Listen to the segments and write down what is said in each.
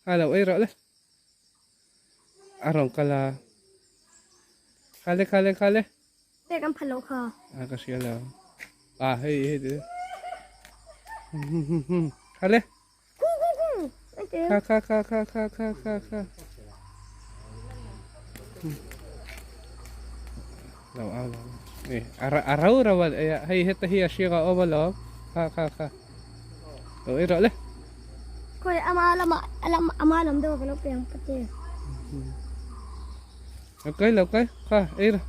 Kha lo ei rawh le. A rawn kal a. Kha le kha le kha le. Pek an phal lo kha. A ka hria lo. A hei hei te. Kha le. Ku ku ku. Kha kha kha kha kha kha kha kha. Lo au lo. Eh a rau rau a hei heta hi a hriak a awm alawm. Kha kha kha. Lo ei rawh le. Khawi ama lama alam ama lam deuh ka lo pe ang pate. Lo kai lo kai kha ei rawh.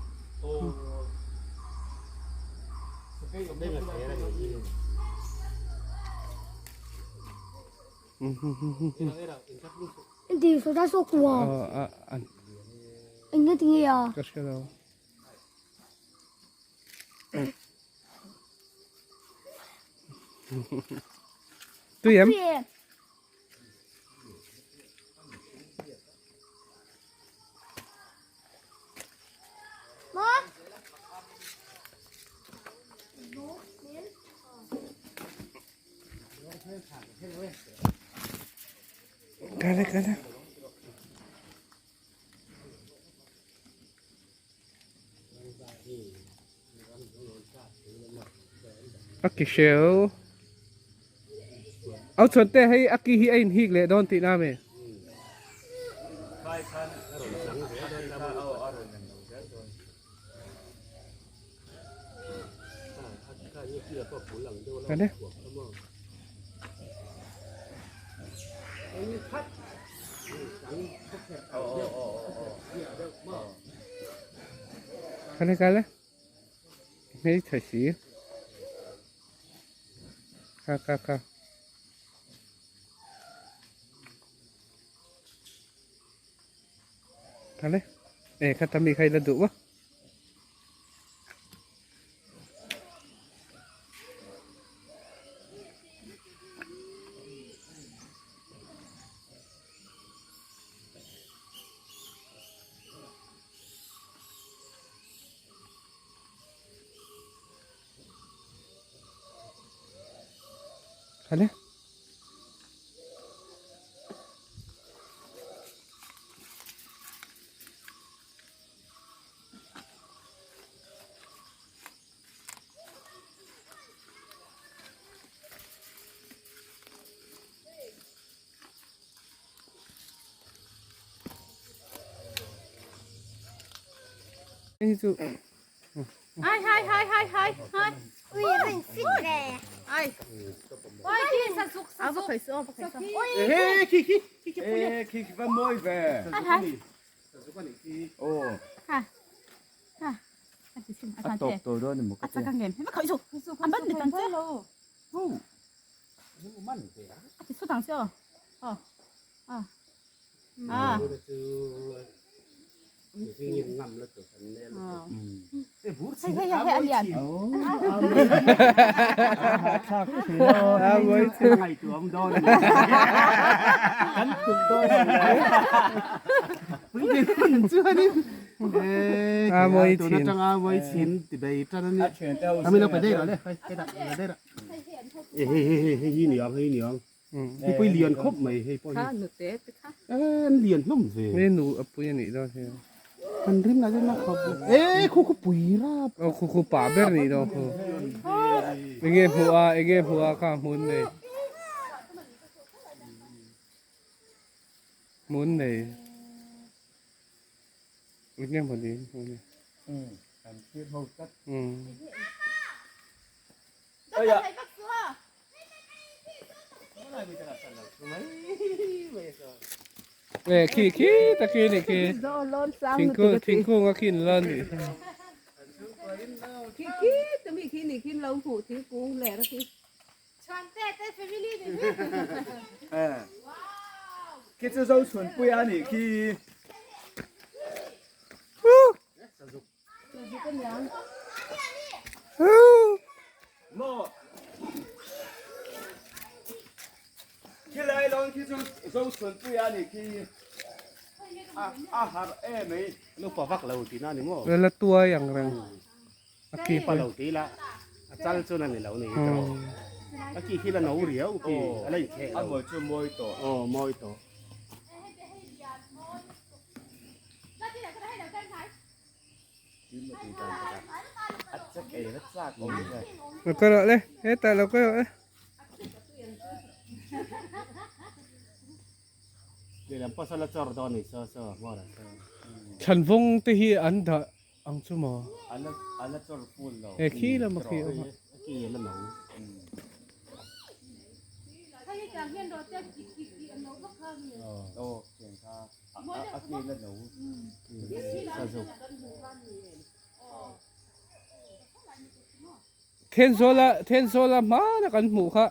Di so da so kuwa. Eng nge tinge ya? Ka hria lo. Tui em? Kale kale. A ki hreu. Au chuan te hei a ki hi a inhik leh dawn tihna a mi? Kale. Kale kale. Hmei tha si. Kha kha kha. Kale. Eh kha tami khai la duh ma. Kale. Hei chu Hai hai hai hai hai hai. Ui mình fit về. Ai. Oi ki sa suk sa suk. Ê, khi khi khi khi Ê, khi khi va moi về. Hai hai. Ồ. Ha. Ha. A tawp tawh dawn emaw ka ti. A ngem. Hema khoi su. An ban ni tan che. A ti su tang che. Ờ. À. À. Hei hei hei a lian. A mawi thin. A mawi thin. Kha nute te kha. Nge nu a pui a nih dawn hi. Aw khu khu pa ber nih dawn khu. Enge hmuh a enge hmuh a kha hmun nei. Hmun nei. Enge hmun ni hmun nei. Ê khi khi ta khi này khi thingkung thingkung a khi lên đi Khi khi tụi mình khi này khi lâu phụ thingkung lẻ ra khi. Khi chu zo chhun pui a nih khi. Maw. Khi lai lawng khi chu zo chhun pui a nih khi. A a har em mai. Nupa vak lo tih na ni maw? La tuai ang reng. A ki Pa lo tih la a chal chuan a ni lo ni hi tawh. A ki khi la no riau khi a la inkheh lo. A mawi chu mawi tawh. Aw mawi tawh. Lo kal rawh le hetah lo kal rawh le. Lehlam pawh saw la chawr dawn a ni saw saw hmawrah saw. Thlanvawng te hi an dah ang chu maw? A la chawr full lo. He khi lama khi awm a. A ki a la no. Aw tiang kha a ki la no. Sazuk. Thenzawl a Thenzawl a hmana kan hmuh kha.